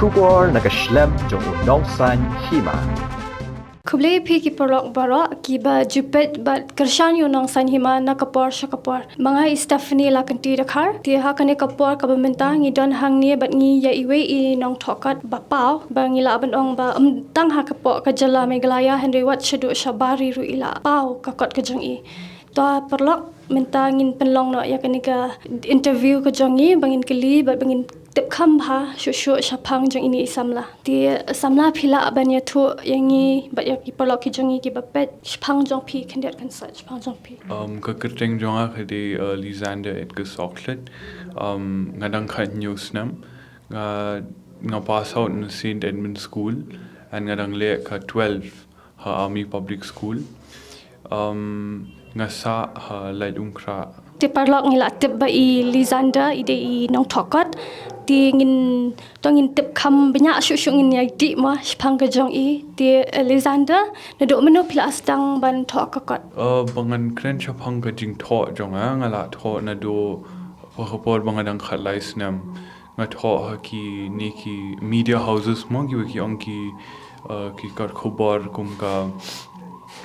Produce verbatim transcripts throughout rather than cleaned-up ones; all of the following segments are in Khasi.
Khubor na ka shlem jong u Nongsaiñ Hima. Khublei phi ki paralok baroh kiba ju peit bad kyrshan ïa u Nongsaiñ Hima na ka por sha ka por. Ma nga i Stephanie Lakynti Dkhar. Te ha kane ka por kaba mynta ngi don hangne bad ngi ïa iwei i nongthoh kot ba paw ba ngi lah ban ong ba ym tang ha ka por ka jylla Meghalaya hynrei wat shaduh shabar ruh i la paw ka kot ka jong i. To paralok mynta ngin pynlong noh ïa kane ka interview ka jong i ba ngin kylli bad ba ngin tip kham bha shuh shuh shaphang jong ine i samla. Te samla phi lah ban ïathuh ïa ngi bad ïa ki paralok ki jong i kiba peit shaphang jong phi khyndiat khyndiat shaphang jong phi. Um, ka kyrteng jong nga ka dei uh, Lysander Edgar Sokhlet. Um, nga dang khathynñiew snem. Nga nga pass out na Saint Edmund School and nga dang leh ka twelve ha Army Public School. Um, nga sah ha Laitumkhrah. Te paralok ngi la tip ba i Lysander i dei i nongthoh kot. Te ngin to ngin tip kham bniah shuh shuh ngin ïa dih ma shaphang ka jong i. Te uh, Lysander naduh mynno phi la sdang ban thoh ka kot? Uh, ba ngan kren shaphang ka jingthoh jong nga nga la thoh naduh ha ka por ba nga dang khatlai snem. Nga thoh ha kine ki media houses mo kiba ki ong ki uh, ki kot khubor kum ka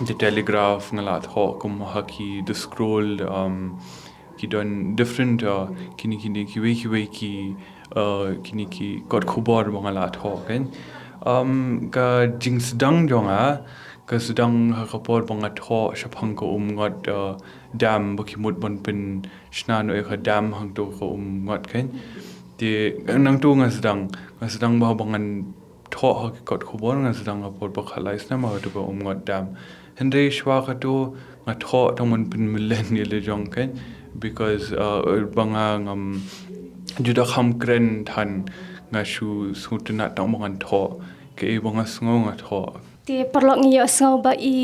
The Telegraph, nga la thoh kum ha ki The Scroll, um, ki don different uh, kine kine kiwei kiwei ki uh, kine ki kot khubor ba nga la thoh kan. Um, ka jingsdang jong nga ka sdang ha ka por ba nga thoh shaphang ka umngot uh, dam ba ki mut ban pynshna noh ïa ka dam hangto ka umngot kan. Te nangto nga sdang nga sdang ba ba ngan thoh ha ki kot khubor nga sdang ha por ba khatlai snem ha kato ka umngot dam. Hynrei shuwa kato nga thoh tang ban pynmlien ïa la jong kan because uh, ba nga ngam ju da kham kren than nga shu sngewtynnat tang ba ngan thoh. Kaei ba nga sngew nga thoh. Te paralok ngi ïohsngew ba i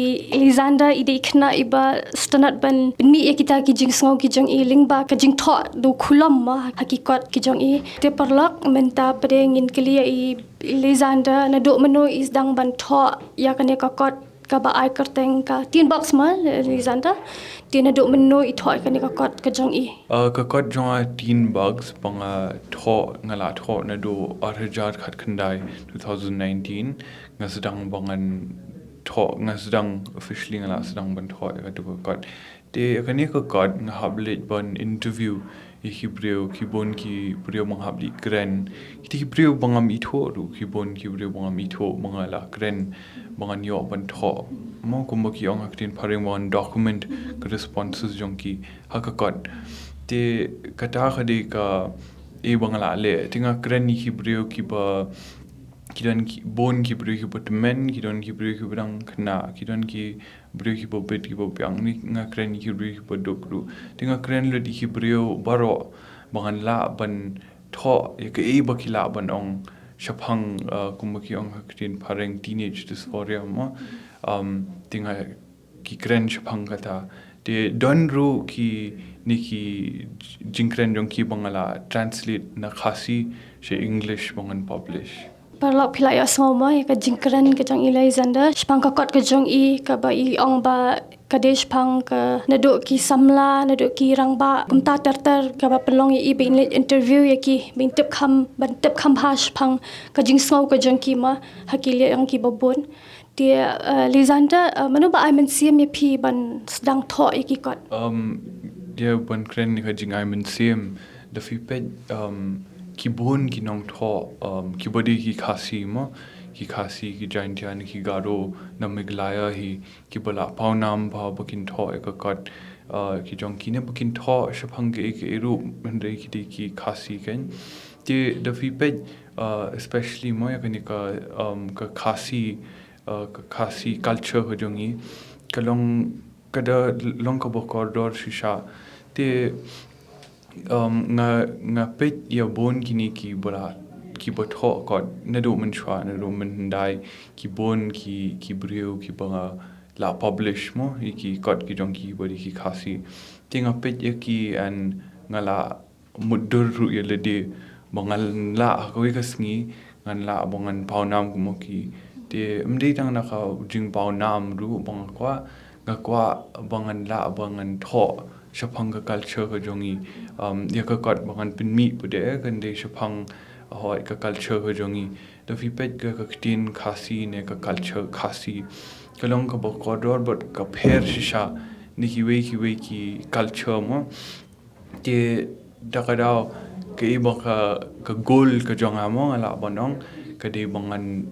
Lysander i dei i khynnah iba sngewtynnat ban pynmih ïa kita ki jingsngew ki jong i lyngba ka jingthoh da u khulom ma ha ki kot ki jong i. Te paralok mynta pat ngin kylli ïa i Lysander naduh mynno i sdang ban thoh ïa kane ka kot kaba ai kyrteng ka Teen Bogs ma Lysander. Te naduh mynno i thoh ïa kane ka kot ka jong i? Uh, ka kot jong nga Teen Bogs ba nga thoh nga la thoh naduh ar hajar khatkhyndai two thousand nineteen. Nga sdang ba ngan thoh nga sdang officially nga la sdang ban thoh ïa kato ka kot. Te ïa kane ka kot nga hap leit ban interview ïa ki briew ki bun ki briew ba nga hap leit kren. Kita ki briew ba ngam ithuh ruh ki bun ki briew ba ngam ithuh ba nga la kren ba ngan ïoh ban thoh. Mo kumba ki ong ha ka ktien phareng ba ngan document ka responses jong ki ha ka kot. Te kata ka dei kaei ba nga la leh. Te nga kren ïa ki briew kiba ki don ki bun ki briew kiba tymmen ki don ki briew kiba dang khynnah ki don ki briew kiba bit kiba biang ni nga kren ïa ki briew kiba duk ruh. Te nga kren lut ïa ki briew baroh ba ngan lah ban thoh ïa kaei ba ki lah ban ong shaphang uh, kumba ki ong ha ka ktien phareng teenage dysphoria mo. Um, te nga ki kren shaphang kata. Te don ruh kine ki jingkren jong ki ba nga la translate na Khasi sha English ba ngan publish. Paralok phi la ïohsngew mo ïa ka jingkren ka jong i Lysander shaphang ka kot ka jong i kaba i ong ba ka dei shaphang ka naduh ki samla naduh ki rangbah kumta ter ter kaba pynlong ïa i ba in leit interview ïa ki ba in tip kham ban tip kham bha shaphang ka jingsngew ka jong ki ma ha ki liang kiba bun. Te uh, Lysander uh, mano ba ai mynsiem ïa phi ban sdang thoh ïa ki kot? Um, ïa ban kren ïa ka jingai mynsiem da phi peit um, ki bun ki nongthoh um, kiba dei ki Khasi mo ki Khasi ki Jaintia ne ki Garo na Meghalaya hi kiba la pawnam ba ba kin thoh ïa ka kot uh, ki jong ki ne ba kin thoh shaphang kaei kaei ruh hynrei ki dei ki Khasi kan. Te da phi peit uh, especially mo ïa kane ka um, ka Khasi uh, ka Khasi culture ka jong i ka long ka da long kaba kordor shisha. Te um, nga nga peit ïa bun kine kiba la kiba thoh kot naduh mynshuwa naduh mynhyndai ki bun ki ki briew kiba nga la publish mo ïa ki kot ki jong ki ba dei ki Khasi. Te nga peit ïa ki and nga la mutdur ruh ïa lade ba ngan lah ha kawei ka sngi ngan lah ba ngan pawnam kum ki. Te ym dei tang na ka jingpawnam ruh ba nga kwah nga kwah ba ngan lah ba ngan thoh shaphang ka culture ka jong i. Um, ïa ka kot ba ngan pynmih pat kan dei shaphang Hooid, ka culture ka jong ngi. Da phi peit ka, ka ktien Khasi ne ka culture Khasi, ka long kaba kordor bad ka pher shisha na kiwei kiwei ki culture mo. Te da ka daw, kaei ba ka, ka goal ka jong nga mo, nga lah ban ong, ka dei ba ngan,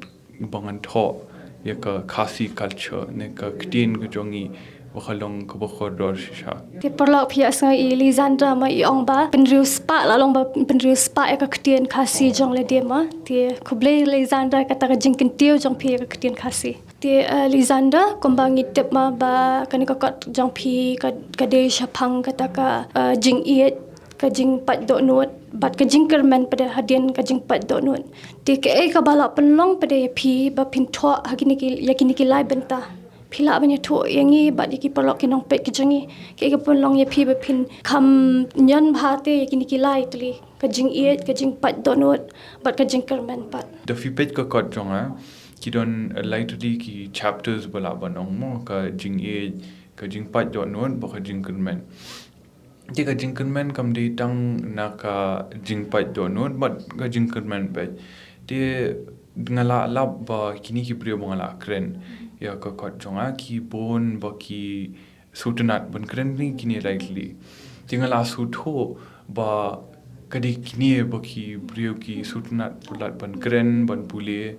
ba ngan thoh ïa ka Khasi culture ne ka ktien ka jong ngi, ba ka long kaba kordor shisha. Te paralok, phi ïa sngew i Lisandra ma i ong ba pynriewspah, la long ba pynriewspah ïa ka ktien Khasi jong lade ma. Te khublei Lisandra kata ka jingkyntiew jong phi ïa ka ktien Khasi. Te, eh, Lisandra, kumba ngi tip ma ba kane ka kot jong phi ka, ka dei shaphang kata ka, eh, jingïeit, ka jingpait dohnud bad ka jingkyrmen pat hadien ka jingpait dohnud. Te kaei kaba la pynlong pat ïa phi ba phin thoh ha kine ki, ïa kine ki lai bynta? Phi lah ban ïathuh ïa ngi bad ïa ki paralok ki nongpeit ki jong ngi, kaei ka pynlong ïa phi ba phin kham ñion bha te ïa kine ki lai tylli, ka jingïeit, ka jingpait dohnud bad ka jingkyrmen pat? Da phi peit ka kot jong nga, ki don, eh, lai tylli ki chapters ba lah ban ong mo, ka jingïeit, ka jingpait dohnud bad ka jingkyrmen. Te ka jingkyrmen kam dei tang na ka jingpait dohnud bad ka jingkyrmen beit. Te nga lah lap ba kine ki briew ba nga lah kren ïa ka kot jong nga, ki bun ba ki sngewtynnat ban kren ïa kine lai tylli. Te nga lah sngewthuh ba ka dei kine ba ki briew ki sngewtynnat palat ban kren, ban pule.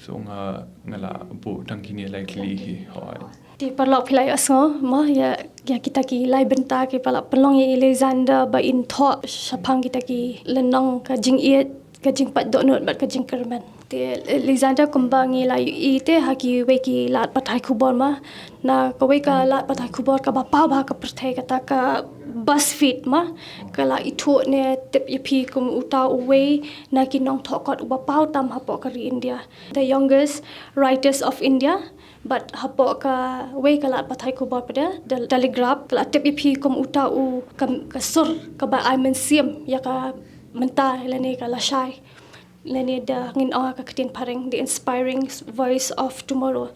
So nga, nga lah buh tang kine lai tylli hi, hooid. Te paralok, phi la ïohsngew mo ïa, ïa kita ki lai bynta kiba la pynlong ïa i Lisandra ba in thoh shaphang kita ki lynnong, ka jingïeit, ka jingpait dohnud bad ka jingkyrmen. Te, eh, Lisandra, kumba ngi la ïohi te ha kiwei ki lad pathai khubor ma, na kawei ka lad pathai khubor kaba paw bha ha ka pyrthei, kata ka BuzzFeed ma, ka la ithuh ne tip ïa phi kum uta uwei na ki nongthoh kot uba paw tam hapoh ka ri India, the youngest writers of India. Bad hapoh kawei ka lad pathai khubor pat, The Telegraph, ka la tip ïa phi kum uta u ka, ka sur kaba ai mynsiem ïa ka mynta lane ka lashai, lane da ngin ong ha ka ktien phareng, the inspiring voice of tomorrow.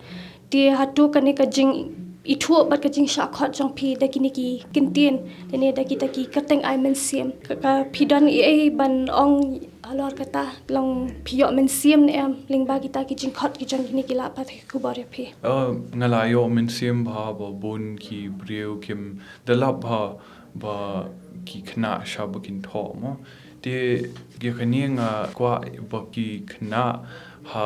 Te hato kane ka jingithuh bad ka jingshah khot jong phi da kine ki kyntien lane da kita ki kyrteng ai mynsiem, ka, ka phi don ei ei ban ong halor kata, long phi ïoh mynsiem ne em lyngba kita ki jingkhot ki jong kine ki lad pathai khubor ïa phi? Oh, nga la ïoh mynsiem bha ba bun ki briew kim da lap bha ba ki khynnah shah ba kin thoh mo. Te ïa kane nga kwah ba ki khynnah ha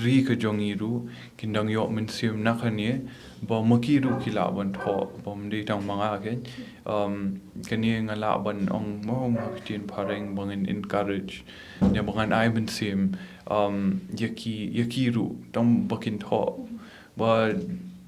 ri ka jong ngi ruh kin dang ïoh mynsiem na kane, ba ma ki ruh ki lah ban thoh, bym dei tang ma nga keiñ. Um, kane nga lah ban ong mo ha ka ktien phareng ba ngin encourage ne ba ngan ai mynsiem, um, ïa ki, ïa ki ruh tang ba kin thoh. Ba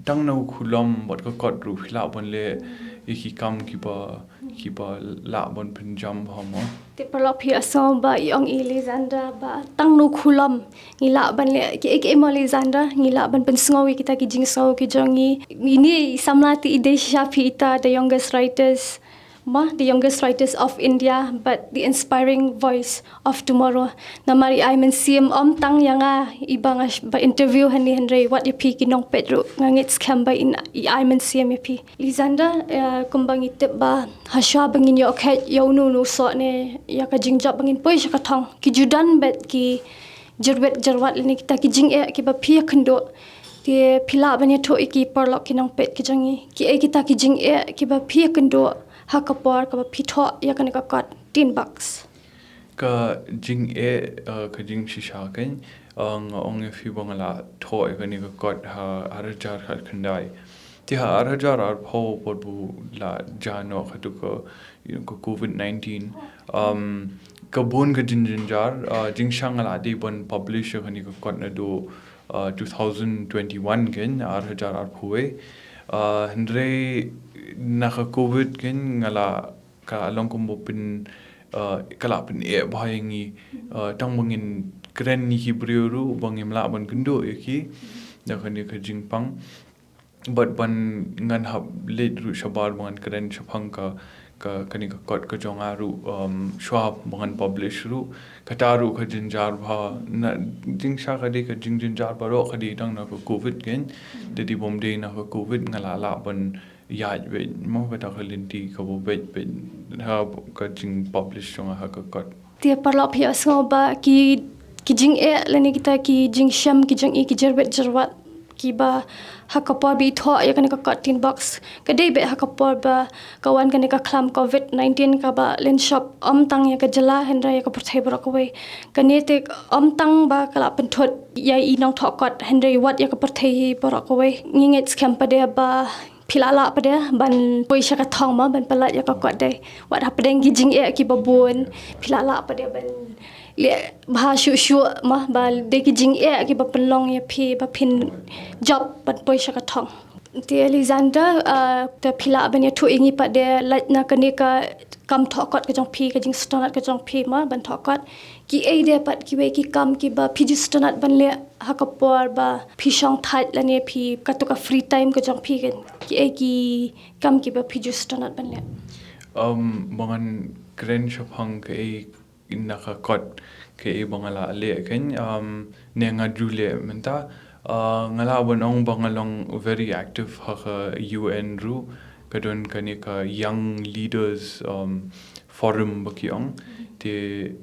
tang na u khulom bad ka kot ruh phi lah ban leh ïa ki kam kiba, kiba lah ban pynjam bha mo. Te paralok, phi ïohsngew ba i ong i Lisandra ba tang na u khulom ngi lah ban leh kiei kiei mo Lisandra, ngi lah ban pynsngew ïa kita ki jingsngew ki jong ngi. Ine i samla te i dei shisha phi ita, the youngest writers ma, the youngest writers of India, but the inspiring voice of tomorrow. Namar i ai mynsiem ym tang ïa nga iba nga sh-, ba interview hangne, hynrei wat ïa phi ki nongpeit ruh nga ngeit skhem ba in, i ai mynsiem ïa phi. Lisandra, eh, kumba ngi tip ba hashwa ba ngin ïoh kheit ïa uno uno u soh ne ïa ka jingjop ba ngin poi sha ka thong, ki ju don beit ki jyrwit jyrwat lane kita ki jingeh kiba phi ïakynduh. Te phi lah ban ïathuh ïa ki paralok ki nongpeit ki jong ngi kiei kita ki jingeh kiba phi ïakynduh ha ka por kaba phi thoh ïa kane ka kot Tin Box? Ka jingeh, eh, ka jingshisha keiñ, eh, nga ong ïa phi ba nga la thoh ïa kane ka kot ha ar hajar khatkhyndai. Te ha ar hajar arphew, por ba la jia noh katu ka, you know, ka covid nineteen, um, ka bun ka jingjynjar, uh, jingshang nga la dei ban publish ïa kane ka kot naduh, uh, two thousand twenty-one keiñ, ar hajar arphew wei. Uh, hynrei na ka covid keiñ nga la, ka long kumba pyn, uh, ka la pyneh bha ïa ngi, uh, tang ba ngin kren ïa ki briew ruh ba ngim lah ban kynduh ïa ki da kane ka jingpang. Bad ban ngan hap leit ruh shabar ba ngan kren shaphang ka, ka, kane ka kot ka jong nga ruh, um, shuwa ba ngan publish ruh. Kata ruh ka jynjar bha, na jingshisha ka dei ka jingjynjar baroh ka dei tang na ka covid keiñ. Te dei bym dei na ka covid nga la lah ban ïaid beit mo, kata ka lynti kaba beit beit ha ka jingpublish jong nga ha ka kot. Te paralok, phi ïohsngew ba ki ki jingeh lane kita ki jingshem ki jong i, ki jyrwit jyrwat kiba ha ka por ba i thoh ïa kane ka kot Tin Box, ka dei beit ha ka por ba ka wan kane ka khlam covid nineteen kaba lynshop ym tang ïa ka jylla hynrei ïa ka pyrthei baroh kawei. Kane te ym tang ba ka la pynthut ïa i nongthoh kot hynrei wat ïa ka pyrthei hi baroh kawei. Ngi ngeit skhem pat de ba phi la lah pat de ban poi sha ka thong mo, ban pyllait ïa ka kot de. Wat hapdeng ki jingeh kiba bun, phi la lah pat de ban leh bha shuh shuh mo, ba dei ki jingeh kiba pynlong ïa phi ba phin jop ban poi sha ka thong. Te Lisandra, ah, te phi lah ban ïathuh ïa ngi pat de, lait na kane ka kam thoh kot ka jong phi, ka jingsngewtynnat ka jong phi mo ban thoh kot, kiei de pat kiwei ki kam kiba phi ju sngewtynnat ban leh ha ka por ba phi shong thait lane phi, kato ka free time ka jong phi, kan, kiei ki kam kiba phi ju sngewtynnat ban leh? Um, ba ngan kren shaphang kaei na ka kot, kaei ba nga la leh, kan, um, ne nga ju leh mynta. Uh, nga lah ban ong ba nga long very active ha ka U N ruh, ka don kane ka Young Leaders, um, Forum ba ki ong. Te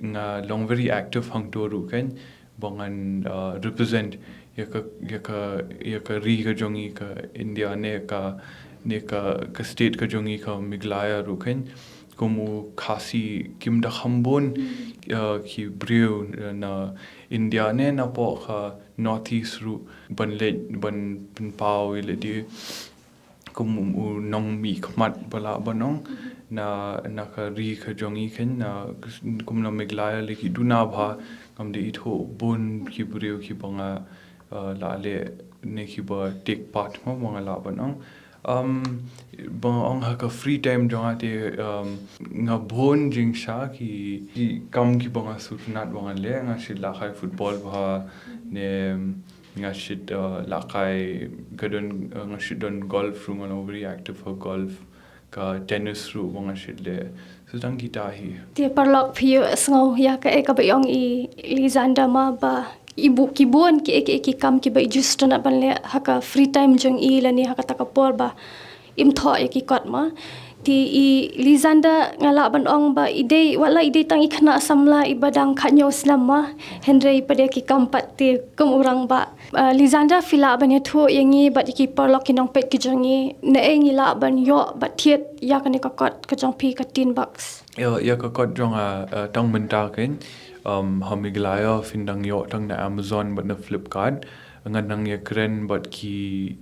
nga long very active hangto ruh, kan, ba ngan, uh, represent ïa ka, ïa ka, ïa ka ri ka jong i ka India, ne ka, ne ka, ka state ka jong i ka Meghalaya ruh, kan. Kum u Khasi kim da kham bun, uh, ki briew na India ne napoh ka North East ruh ban leit ban pynpaw ïa lade kum u nongmihkhmat ba lah ban ong na, na ka ri ka jong i, kan, na, kum na Meghalaya lei ki duna bha. Ngam dei ithuh bun ki briew kiba nga, uh, la leh ne kiba take part mo, ba nga lah ban ong. Um, ba nga ong ha ka free time jong nga te, um, nga bun jingshisha ki, ki kam kiba nga sngewtynnat ba ngan leh. Nga shait lehkai football bha, ne nga shait, uh, lehkai, ka don, uh, nga shait don golf ruh, nga long very active ha golf, ka tennis ruh ba nga shait leh. So tang kita hi. Te paralok, phi ïohsngew ïa kaei kaba ong i Lisandra mo, ba i bu-, ki bun kiei kiei ki kam kiba i ju sngewtynnat ban leh ha ka free time jong i lane ha kata ka por ba im thoh ïa ki kot mo. Te i Lisandra, nga lah ban ong ba i dei, wat la i dei tang i khynnah samla iba dang khathynñiew snem mo, hynrei pat de ki kam pat te kum u rangbah. Uh, Lisandra, phi lah ban ïathuh ïa ngi bad ïa ki paralok ki nongpeit ki jong ngi, naei ngi lah ban ïoh bad thied ïa kane ka kot ka jong phi, ka Tin Box? Ïa, ïa ka kot jong nga, uh, tang mynta, kan, um, ha Meghalaya phin dang ïoh tang na Amazon bad na Flipkart. Ngan nang ïakren bad ki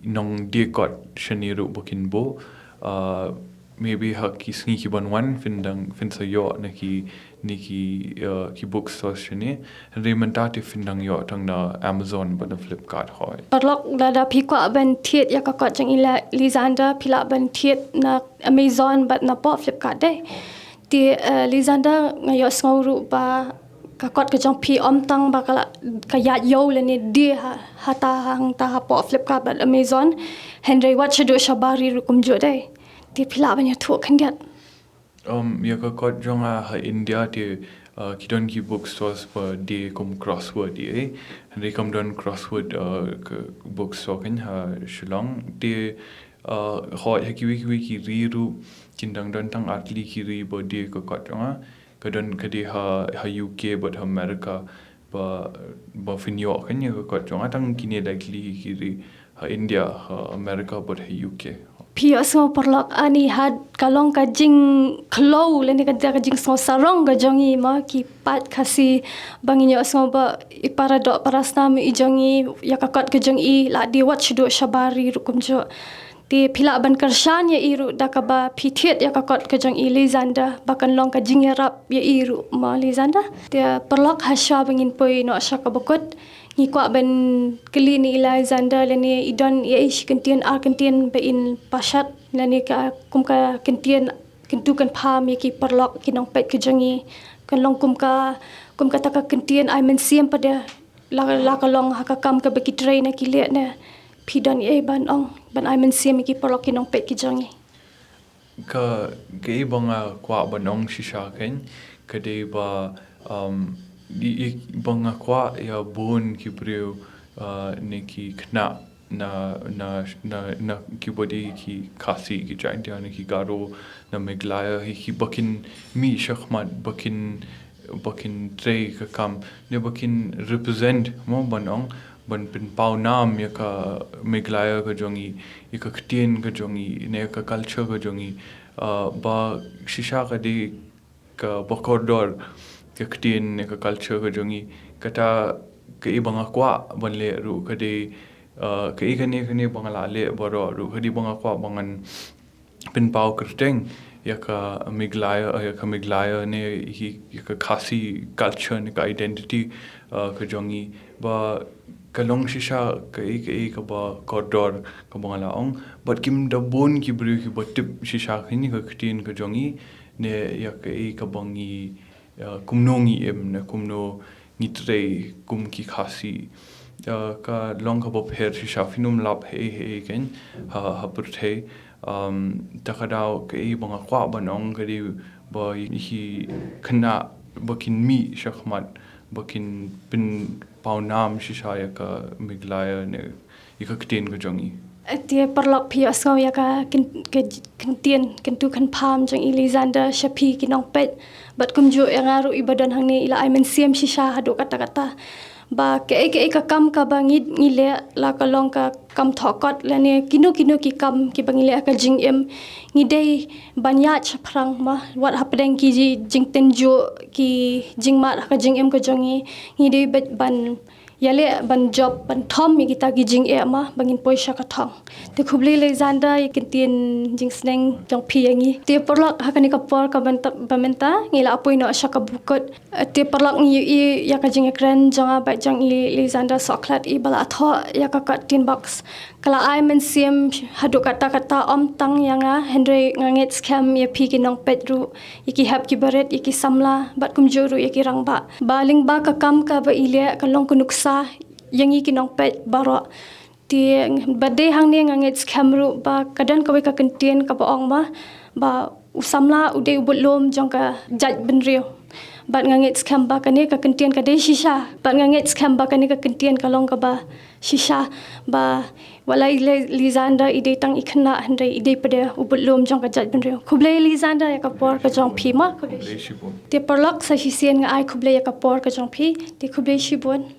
nongdie kot shane ruh ba kin buh. Uh, maybe ha ki sngi ki ban wan phin dang, phin sa ïoh na ki, na ki, uh, ki bookstores shane. Hynrei mynta te phin dang ïoh tang na Amazon bad na Flipkart, hooid. Paralok, lada phi kwah ban thied ïa ka kot jong i, la, Lisandra, phi lah ban thied na Amazon bad napoh Flipkart de. Te, uh, Lisandra, nga ïohsngew ruh ba ka kot ka jong phi ym tang ba ka la, ka ïaid ïew lane die ha, hata hangta hapoh Flipkart bad Amazon, hynrei wat shaduh shabar ri ruh kumjuh de. Te phi lah ban ïathuh khyndiat? Um, ïa ka kot jong nga ha India te, uh, ki don ki bookstores ba die kum Crossword, eh. Hynrei kam don Crossword, uh, ka bookstore, kan, ha Shillong. Te, uh, hooid, ha kiwei kiwei ki ri ruh kin dang don tang artylli ki ri ba die ka kot jong nga. Ka don, ka dei ha, ha U K bad ha America ba, ba phin ïoh, kan, ïa ka kot jong nga. Tang kine da ki ri, ki ri ha India, ha America bad ha U K. Phi ïohsngew, paralok, ani, ha ka long ka jingkhlaw lane ka, ka jingsngew sarong ka jong i mo, ki paid Khasi, ba ngin ïohsngew ba i para doh para snam i jong i, ïa ka kot ka jong i la die wat shaduh shabar ri ruh kumjuh. Te phi lah ban kyrshan ïa i ruh da kaba phi thied ïa ka kot ka jong i, Lisandra, ba kan long ka jingïarap ïa i ruh mo, Lisandra. Te paralok, ha shuwa ba ngin poi noh sha kaba kut, ngi kwah ban kylli na i Lisandra lane i don ïa i shi kyntien ar kyntien ba in pashat lane ka, kum ka kyntien kyntu kynpham ïa ki paralok ki nongpeit ki jong i. Kan long kum ka, kum kata ka kyntien ai mynsiem pat de, la, la ka long ha ka kam kaba ki trei ne ki leh ne. Phi don ei ban ong ban ai mynsiem ïa ki paralok ki nongpeit ki jong i? Ka, kaei ba nga kwah ban ong shisha, kan, ka dei ba, um, i, i, ba nga kwah ïa bun ki briew, uh, ne ki khynnah na, na, na, na kiba dei ki Khasi, ki Jaintia, na ki Garo, na Meghalaya hi, kiba kin mih shakhmat, ba kin, ba kin trei ka kam ne ba kin represent mo ban ong ban pynpaw nam ïa ka Meghalaya ka jong i, ïa ka ktien ka jong i ne ïa ka culture ka jong i. Uh, ba shisha ka dei kaba kordor ka ktien ne ka culture ka jong i. Kata kaei ba nga kwah ban leh ruh ka dei, uh, kaei kane kane ba nga la leh baroh ruh ka dei ba nga kwah ba ngan pynpaw kyrteng ïa ka Meghalaya, ïa ka Meghalaya ne ïa ka Khasi culture ne ka identity, uh, ka jong i. Ba ka long shisha kaei kaei kaba kordor kaba nga la ong. Bad kim da bun ki briew kiba tip shisha kane ka ktien ka jong i ne ïa kaei kaba ngi, uh, kumno ngi im ne kumno ngi trei kum ki Khasi. Uh, ka long kaba pher shisha, phin ym lap hei hei kein ha, ha pyrthei. Um, ta ka daw kaei ba nga kwah ban ong ka dei ba ki khynnah ba kin mih shakhmat ba kin pynpaw nam shisha ïa ka Meghalaya ne ïa ka ktien ka jong i. Te paralok, phi ïohsngew ïa ka kin, ka ktien kyntu kynpham jong i Lysander sha phi ki nongpeit. Bad kumjuh ïa nga ruh iba don hangne i la ai mynsiem shisha haduh katta katta. Ba kaei kaei ka kam kaba ngi, ngi leh, la ka long ka kam thohkot lane kino kino ki kam kiba ngi leh ha ka jingim, ngi dei ban ïaid shaphrang mo, wat hapdeng ki jingtynjuh, ki jingmad ha ka jingim ka jong ngi. Ngi dei beit ban ïaleh ban jop ban thom ïa kita ki jingeh mo ba ngin poi sha ka thong. Te khublei Lysander ïa ka ktien jingsneng jong phi ïa ngi. Te paralok, ha kane ka por kaba mynta, ba mynta ngi la poi noh sha kaba kut. Te paralok, ngi ïohi ïa ka jingïakren jong nga bad jong i Lysander Sohkhlet iba la thoh ïa ka kot Tin Box. Ka la ai mynsiem haduh katta katta, ym tang ïa nga hynrei nga ngeit skhem ïa phi ki nongpeit ruh, ïa ki hep ki barit, ïa ki samla bad kumjuh ruh ïa ki rangbah. Ba lyngba ka kam kaba i leh ka long ka nuksa ïa ngi ki nongpeit baroh. Te bad dei hangne nga ngeit skhem ruh ba ka don kawei ka kyntien kaba ong mo ba u samla u dei u budlum jong ka jaitbynriew. Bad nga ngeit skhem ba kane ka kyntien ka dei shisha. Bad nga ngeit skhem ba kane ka kyntien ka long kaba shisha, ba wat la i Ly-, Lysander i dei tang i khynnah hynrei i dei pat de u budlum jong ka jaitbynriew. Khublei Lysander ïa ka por ka jong phi mo. Khublei. Khublei shibun. Te paralok, sa shisien nga ai khublei ïa ka por ka jong phi. Te khublei shibun.